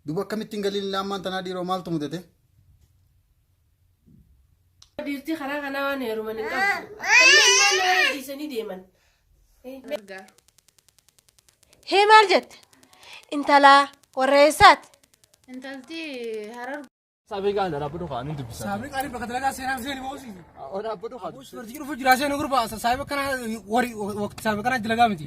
Duuba akkamittiin galiin ammaan tanaa dhiiroo maaltu mudate? Dhiirti karaa kanaa waan heeruman hin qabdu. Akkamiin ilmaan nama dhiisanii deeman. Hee maal jette? Intalaa warra eessaati? Intalti harar Sabiqaan dhaabbatu kaa'anii dubbisaa. Saabri qaanii bakka dalagaa seenaa seeni boosii. Dhaabbatu kaa'u. Ispoortii dhufu jira seenu gurba saayiba kana wari waqti saayiba kana dalagaa miti.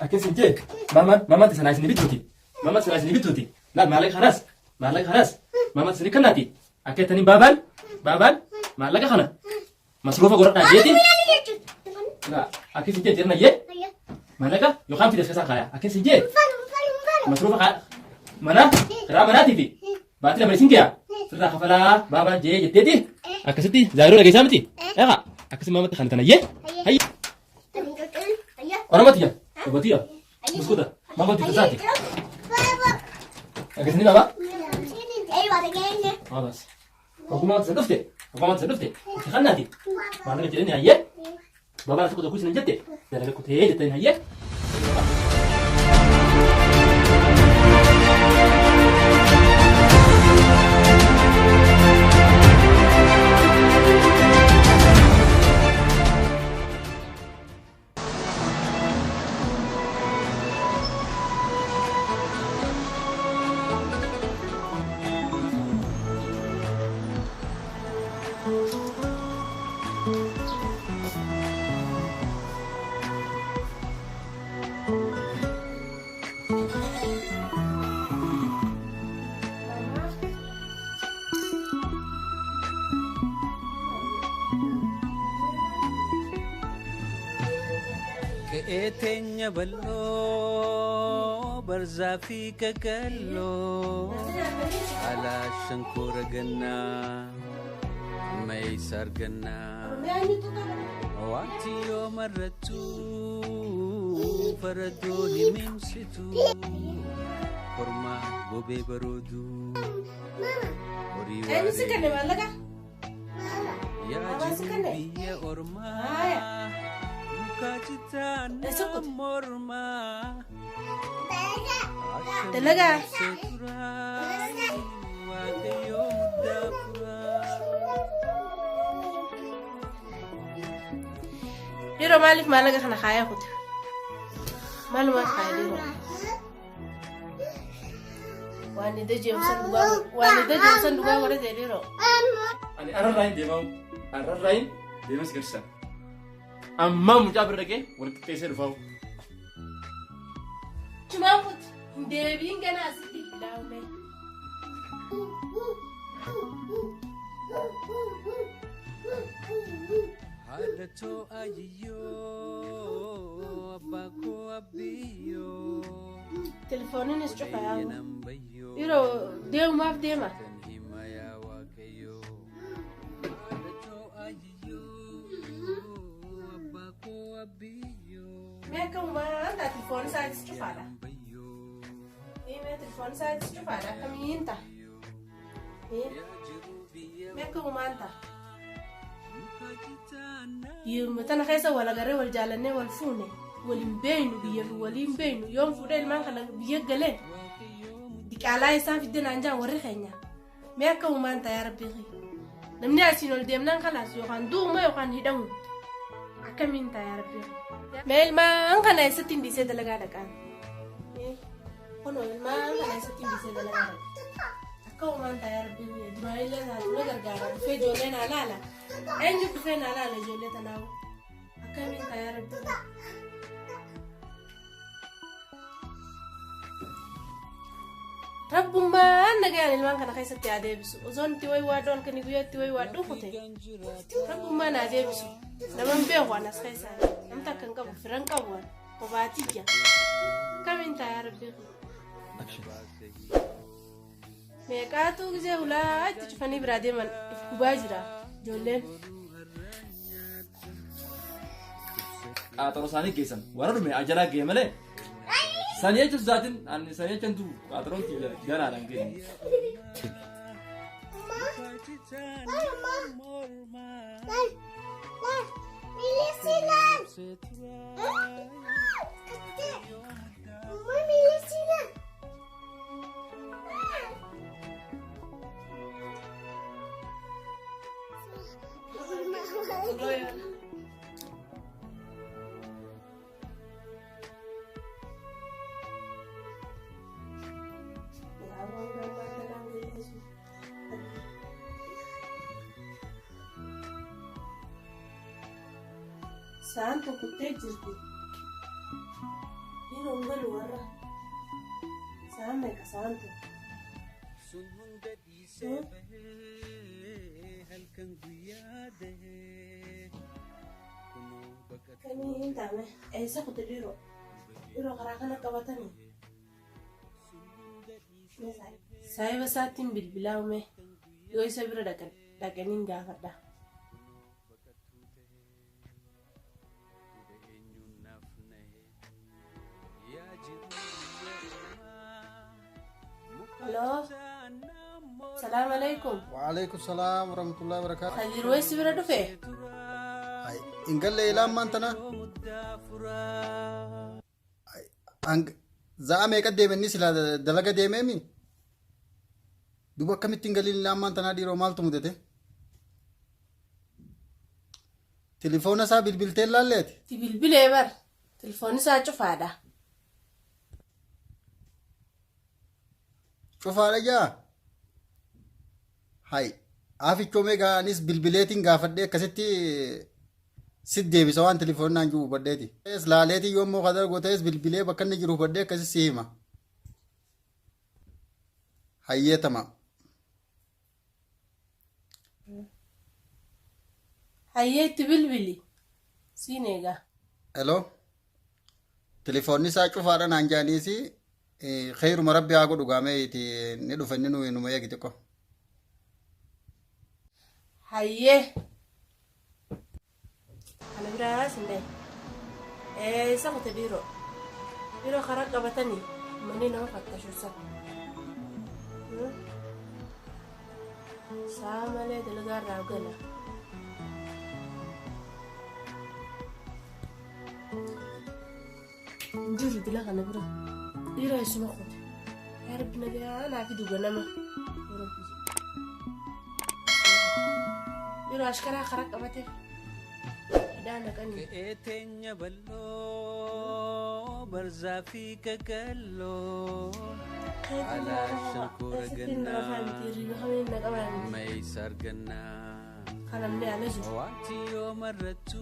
Akkas hin jee mamaan mamaan sanaa isin bituuti. Mamaan sanaa isin bituuti. Laal maallaqa kanaas maallaqa kanaas mamaan isin kennaati. Akka jettanii baabaan baabaan maallaqa kana masruufa godhadhaa jeeti. Akkas hin jee jirna jee maallaqa yookaan fides keessaa kaaya. Akkas hin jee masruufa mana karaa manaatii fi baatii lama isin kiyaa sirraa kafalaa baabaan jee jetteeti. Akkasitti zaayiroo dhageessaa miti. Egaa akkasi maamatti kana tana jee. Hayya. Oromoti ya, oboti ya, muskuta, mambo ti tasati. Akkasini baba? Bas. Ogummaa isa dhufte, ogummaa isa dhufte, itti kannaati. Maallaqa jedhanii hayyee, babaan tokko tokko isin jette, dalaga kutee jettanii hayyee. Qe'ee teenya bal'oo barzaa fi qaqalloo alaa shankoora gannaa amma eessa argannaa waqti yoo marrattu faradoo himimsitu kormaa gobee baroodu horii Eenyu si kenne maallaqa? Yaa Abaa si jiru kenne? biyya ormaa Haaya. mukaa citaa Eessa kute? mormaa. Dalagaa. Dhiiroo maaliif maallaqa kana kaayaa kute? Maalumaaf kaaya dhiiroo? Waan ida jeemsan dhugaa waan ida jeemsan dhugaa godhate dhiiroo. Ani ararraa hin deemamu. Ararraa hin deemas garsiisa. Ammaa mucaa bira dhaqee wal qixxeessee dhufaawu. Chumaan kuti hin deebiin ganaa asitti laawme. Haadha too ayiyyoo abbaa koo abbiyyoo Telefooniinis cufa yaa'u. nan bayyoo Dhiiroo deemumaaf deema. kan hima yaa waaqayyoo. Haadha too ayiyyoo abbaa koo abbiyyoo Mee akka uumaan ta'a telefoon isaatis cufaadha. bayyoo Mee telefoon isaatis cufaadha akkamiin ta'a? yaa jiru biyya Mee akka uumaan ta'a? mukaa citaa Yommuu tana keessa wal agarree wal jaalannee wal fuune waliin beeynu biyya fi waliin beeynu yoon fuudhee ilmaan kana biyya galee diqaalaa isaan fidde naan jaan warri keenya. Mee akka uumaan ta'a yaa rabbii kiyya. Namni asiin ol deemnaan kalaas yookaan du'uma yookaan hidhamu. Akkamiin ta'a yaa rabbii kiyya. Mee ilmaan kana eessatti hin dhiisee dalagaa dhaqaan? Kunoo ilmaan kana eessatti hin dhiisee dalagaa dhaqa? Akka uumaan ta'a yaa rabbii kiyya. Duraan illee taatu na gargaara dhufee ijoollee naa laala. Eenyu dhufee naa laala ijoollee tanaawu? Akkamiin ta'a yaa rabbii kiyya. Rabbummaan nagaan ilmaan kana keessatti haa deebisu. Osoo nuti wayi waadhu halkanii guyyaatti wayi waadhu kute. Rabbummaan haa deebisu. Nama hin beeku an as keessaa. Namni takka hin qabu fira hin qabu an. Kophaatiyya. Akkamiin ta'a yaa rabbii kiyya. Meeqaatu gisee hulaa itti cufanii biraa deeman if gubaa jira ijoolleen. Qaaxaroo isaanii geessan. Warra dhume ajalaa ga'e malee. Sanii jechuun isaatiin ani sanii jechaan du'u qaaxaroon ganaadhaan ga'e. mukaa citaa mormaa. gala. Sa'aan tokkottee jirti. Dhiiroon galu warra. Sa'aan meeqa sa'aan tokko? Sun hunda dhiisee bahee halkan guyyaa dahee kunoo baqattuu Kamii hin taane eessa kute dhiiroo? Dhiiroo karaa kana qabatanii. sun hunda dhiisee Saayiba isaattiin bilbilaa uume yoo isa bira dhaqaniin gaafadha. baqattuu tahee duuba eenyuun naaf nahee yaa jiruu biyya ormaa muka Haloo. citaa nama Salaam alaikum. Waalaikum salaam warahmatullahi wabarakatuh. Khadiir weessi bira dhufe? Ay, hin galle ilaa ammaan tana. muddaa furaa. Za'a meeqa deeme inni silaa dalaga deemeemi? Duuba akkamitti hin galin ilaa ammaan tanaa dhiiroo maaltu mudate? Tilifoona isaa bilbiltee laalleeti? Ti bilbilee bar. Telefoonni isaa cufaadha. Cufaadha jaa? Hay, aafichoo meeqa anis bilbileetiin gaafadhee akkasitti sit deebisa waan tilifoonnaan jiru hubadheeti. Laaleetiin yommuu kadar gootees bilbilee bakka inni jiru hubadhee akkasi si hima. Hayyeetama. Hayyee itti bilbili. Siin eegaa. Hello. Tilifoonni isaa cufaadha naan jaaniisi xeyruma rabbi haa godhu gaamee itti ni dhufa inni numa eegi xiqqo. Hayyee. Kana biraas hin ta'e. Eessa kute dhiiroo? Dhiiroo karaa qabatanii manni nama fattashuusan. Sa'a malee dalagaa irraa gala. Hin jiru dila kana bira. Dhiiroo isuma kute. Yaa Rabbi nagaa naa fidu ganama. Yaa Rabbi. Dhiiroo ashkaraa karaa qabatee. Hidhaa naqanii. Qe'ee teenya bal'oo barzaa fi qaqalloo Alaa shankora gannaa meeysa argannaa Kanamni ala jiru. Wanti yoo marrattu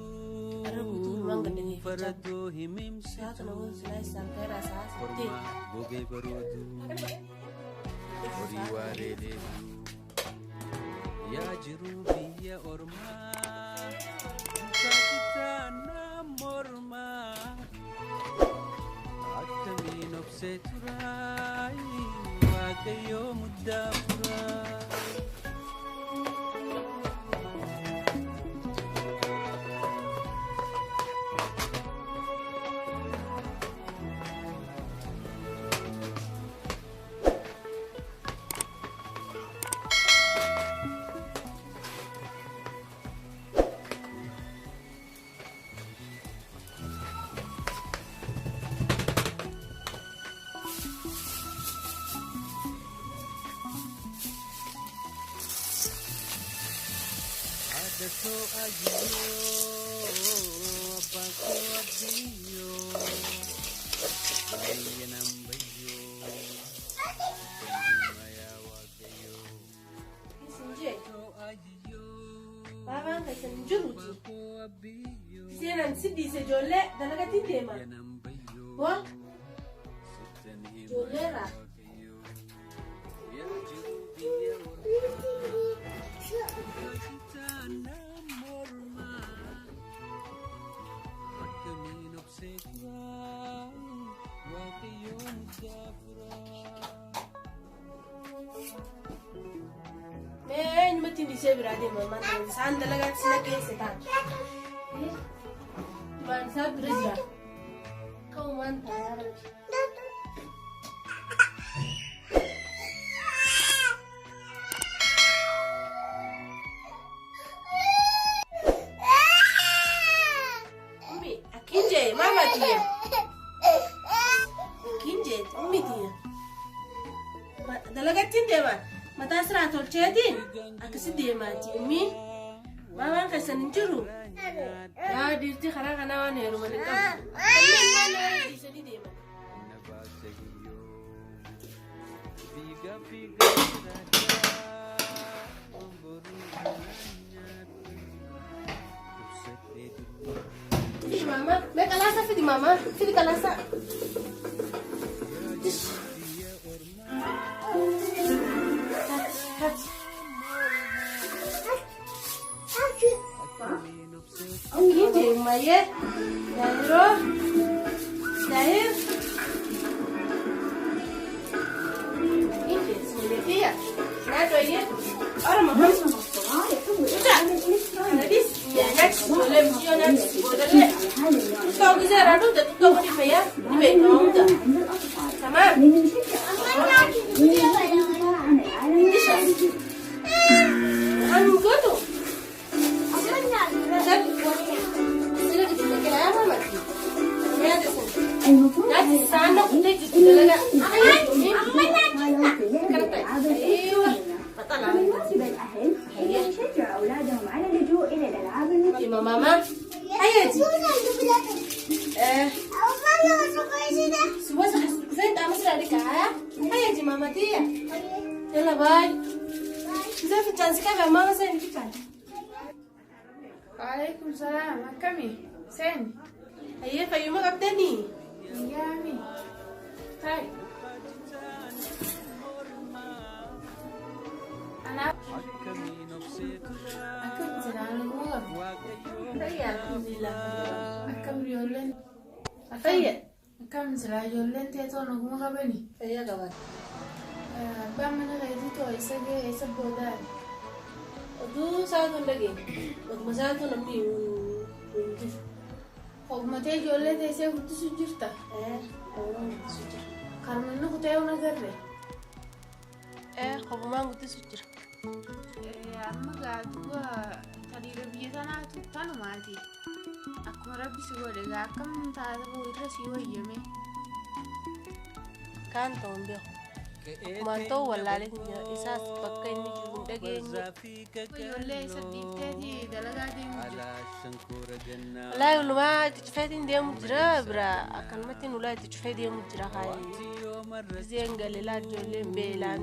Arra guutuu waan gadi geeffachaa. faradoo Sa'a himimsitu kana gosa silaa isaan ka'eeraa sa'a saddeet. kormaa gogee baroodu horii waaree deebi'u yaa jiruu biyya ormaa muka citaa nama mormaa akkamiin obsee turaay waaqayyoo muddaa furaa. Haadha koo ayyoo abbaa koo abbiyyoo baay'ee nan bayyoo yaa waaqayyoo Isin jee. koo ayyoo Baabaan keessan hin jiruuti. abbaa koo abbiyyoo Seenaan si dhiise ijoollee dalagatiin deema. nan bayyoo Waa sittan hima ijoolleerraa. waaqayyoo yaa jiruu biyya ormaa muka nama mormaa akkamiin obsee turaa waaqayyoo muddaa furaa. Mee eenyumatti dhiisee biraa deema maal isaan dalagaatti sila keessa ta'a. Waan isaa bira jira. Ka'umaan ta'a yaa Rabbi. Ummi akkin jee maama tiyya. Akkin jee ummi tiyya. Dalagattiin deema. Mataa siraa tolcheetiin akkasi deemaati ummi. Maamaan keessan hin jiru. Dhiirti karaa kanaa waan heeruman hin qabdu. Ilmaan nama dhiisanii deeman. Fidi mama, mee qalaasaa fidi mama, fidi qalaasaa. Tish. Hati, hati. Ini maye, Dahiro, Dahir. Ini sebenarnya, nah tuh ini orang makan. تمام. الأهل أن يشجعوا أولادهم على اللجوء إلى الألعاب المتاحة. ماما حياتي. حياتي ماما تي. يلا باي. وعليكم السلام. كمي سامي. هيا فيومك أبدني. يا عمي. هاي. أنا أكمل على الغرب. هيا الحمد لله. أكمل يولن. هيا. أكمل على يولن تيتون وهم غبني. هيا قبل. بعمل غيرته يسجل يسبودان. Oduu saatu dhageen oduma saatu namni hin jiru. Ogmatee ijoollee teessee guddisu jirta. Guddisu jira. Karmanni kutee yoon agarre. Kobumaan guddisu jira. Amma gaatuba taliila biyya tanaatu tanumaati. Akkuma rabbi si godhe gaa akkam taata irra si wayyame. Kaan ta'u hin beeku. Akkumaan ta'u wallaalee isaas bakka inni jiru hin dhageenye. Ijoollee isa dhiifteeti dalagaa deemu jira. Wallaahi walumaa itti cufeetiin deemu jira bira akkanumatti ulaa itti cufee deemu jira kaayee. Giseen galilaa ijoolleen beelaan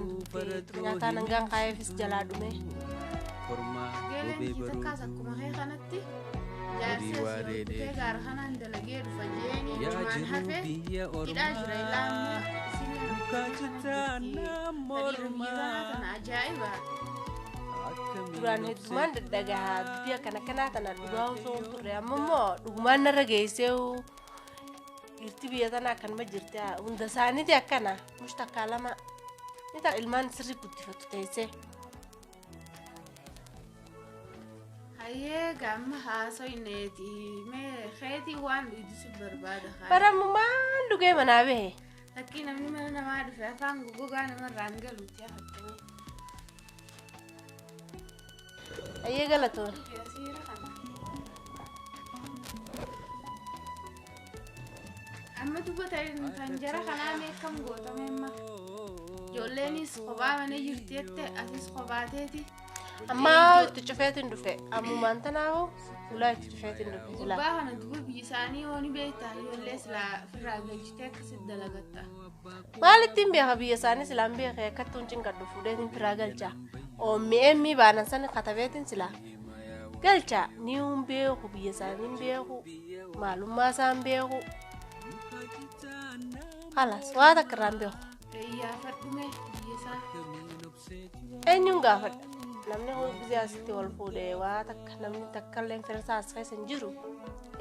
nyaataan hangaan kaayeefis jalaa dhume. Geeleen takkaas akkuma kee kanatti jaarsa si gaara kanaan dalagee dhufa jeeni jumaan hafe hidhaa jira ilaa amma Duraan heddumaan daddagaa dubbii akkana kanaa tana dhugaa osoo hin turre amma immoo dhugumaan narra geessee dhiirti biyya tanaa akkanuma jirti hunda isaaniiti akkana mushtakkaa lama ni ta'a ilmaan sirri guddifatu teessee. Hayyee gaama haasoyneeti mee keetii waan dhugdisu barbaada. Baramummaan dhugee manaa bahe. Fakkii namni mana namaa dhufe afaan gogaa namarraan galuuti hafattanii. Ayyee galatoon. Amma dubbatan kan jara kanaa mee akkam gootame amma? Ijoolleenis kophaa mana jirti jette atis kophaa teeti. Amma itti cufeetiin dhufe ammumaan tanaafu ulaa itti cufeetiin dhufe silaa. Gurbaa kana duuba biyya isaanii yoo ni beekta ijoollee silaa ofirraa galchitee akkasitti dalagatta. Maal ittiin beeka biyya isaanii silaan beeka akkatti hin cinqadhu fuudheetiin firaa galcha. OMM baanan sana katabeetiin silaa galcha ni hin beeku biyya isaanii hin beeku maalummaa isaa hin beeku. Halas waa takka irraa hin beeku. Iyyaafadhume biyya isaa. Eenyuun gaafadha? Namni gisee asitti wal fuudhee waa takka namni takka illee firsaa as keessa hin jiru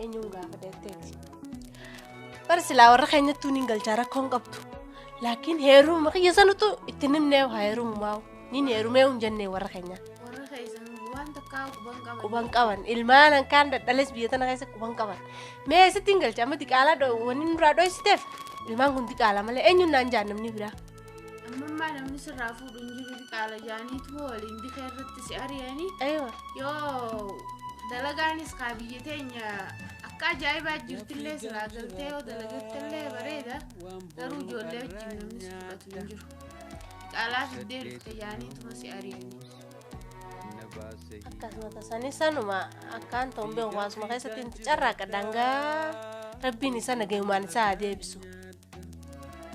eenyuun gaafadha jetteeti. Bara silaa warra keenyattuu ni galchaa rakkoo hin qabdu. Laakiin heeruma kiyya sanatu itti himnee haa heerummaa ni heerumee hin jennee warra keenya. Warra keessan waan takkaa quban qaban. Quban qaban ilmaan hankaan dadhales biyya tana keessa quban qaban. Mee asitti hin galcha amma diqaalaa wanni nurraa dho'isiteef ilmaan kun diqaalaa malee eenyuun naan jaan namni biraa. Amma namni sirraa fuudhu hin jiru diqaala jaaniitu waliin bika irratti si ari'anii. Yoo dalagaanis kaa biyya teenya akka ajaa'ibaa jirtillee silaa galtee yoo dalagattillee bareeda garuu ijoollee wajjin namni si fudhatu hin jiru. Diqaalaa fiddee dhufte jaaniituma si ari'anii. Akkasuma tasaanii sanuma akkaan ta'uun beeku hawaasuma keessatti inti carraaqa dangaa rabbiin isa nagayumaan isaa haa deebisu.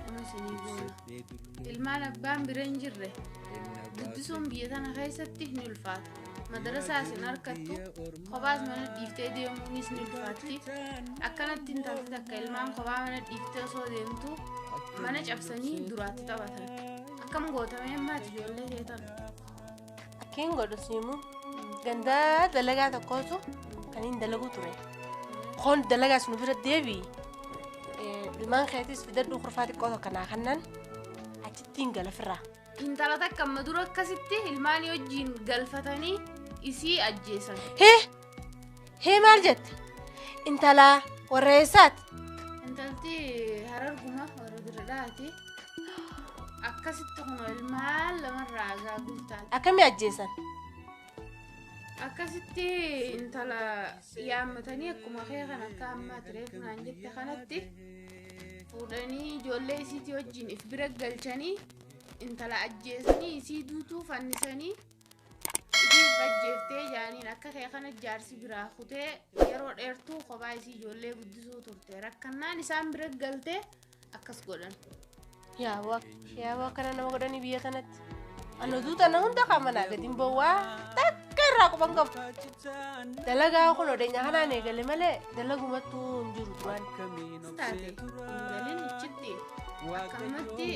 Kun isinii goona. Ilmaan abbaan bira hin jirre guddisuun biyya tana keessatti ni ulfaata. Madarasaas hin harkattu, kophaas mana dhiiftee deemuunis ni ulfaatti. Akkanatti intalti takka ilmaan kophaa mana dhiiftee osoo deemtu mana cabsanii duraatti taphatan. Akkam gootamee ammaati ijoollee teetan. Akkiin godhu siimu gandaa dalagaa tokkotu kan hin dalagu ture. Koon dalagaa sun bira deebii ilmaan keetis fidadhuu kurfaa xiqqoo tokko naa kannan achittiin galafirraa. Intala takka amma dura akkasitti ilmaanii wajjin galfatanii isii ajjeesan. Hee! Hee maal jette? Intala warra eessaati? Intalti hararguma warra dirradhaati. Akkasitti kunoo ilmaan lamarraa agaagul taate. Akkamii ajjeesan? Akkasitti intala yaammatanii akkuma kee kan akka ammaa tireef naan jette kanatti fuudhanii ijoollee isiitii wajjin if bira galchanii intala ajjeesanii isii duutuu fannisanii isiif ajjeeftee jaaniin akka kee kana jaarsi biraa kutee yeroo dheertuu kophaa isii ijoollee guddisuu turte rakkannaan isaan bira galtee akkas godhan. Yaa waa akkana nama godhanii biyya tanatti. Ani oduu tana hunda qaamanaa gadi hin bowwaa takka irraa quban qabu. Dalagaa kun odeenya kanaan eegale malee dalagumattuu hin jiru duraan. Taate hin galin ichitti akkanumatti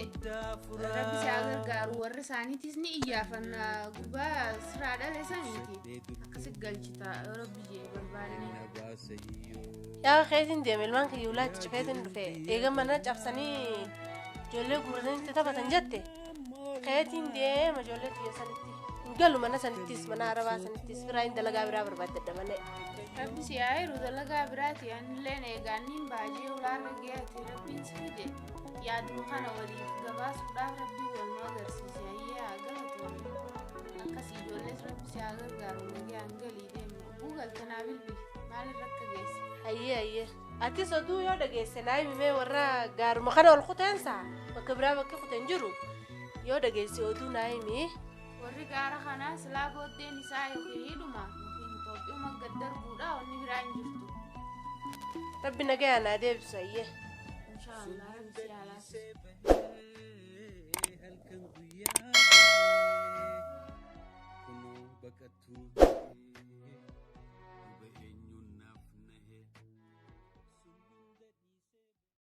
rabbi si haa gargaaru warra isaaniitis ni iyyaafanna gurbaa siraa dhale saniiti akkasi galchita yoo rabbi jee barbaanne. Yaa keetiin deeme ilmaan kiyya ulaatti cufeetiin dhufe eega mana cabsanii ijoollee guurratanii itti taphatan jette keetiin deema ijoollee xiyya sanitti hin galu mana sanittis mana arabaa sanittis biraa hin dalagaa biraa barbaaddadha malee. Rabbi si haa jiru dalagaa biraati anilleen eegaanniin baajee ulaarra ge'ate rabbiin si fide yaaduma kana waliif gabaasuudhaaf rabbiin wal nu agarsiise hayyee haa galatoomne akkas ijoollees rabbi si haa gargaaru nagaan galii deemi obbuu galtanaa bilbili maalirra akka geesse. Hayyee hayyee atis oduu yoo dhageesse naa himimee warra gaaruma kana ol kuteensa bakka biraa bakka kuteen jiru yoo dhageesse oduu naa himi. Warri gaara kanaa silaa booddeen isaa yookiin hidhuma yookiin Itoophiyuma gad darbuudha wanni biraa hin jirtu. Rabbi nagayaan naa deebisu hayyee. Inshaallah rabbi si haa laaffisu. Halkan guyyaa kunoo baqattuu.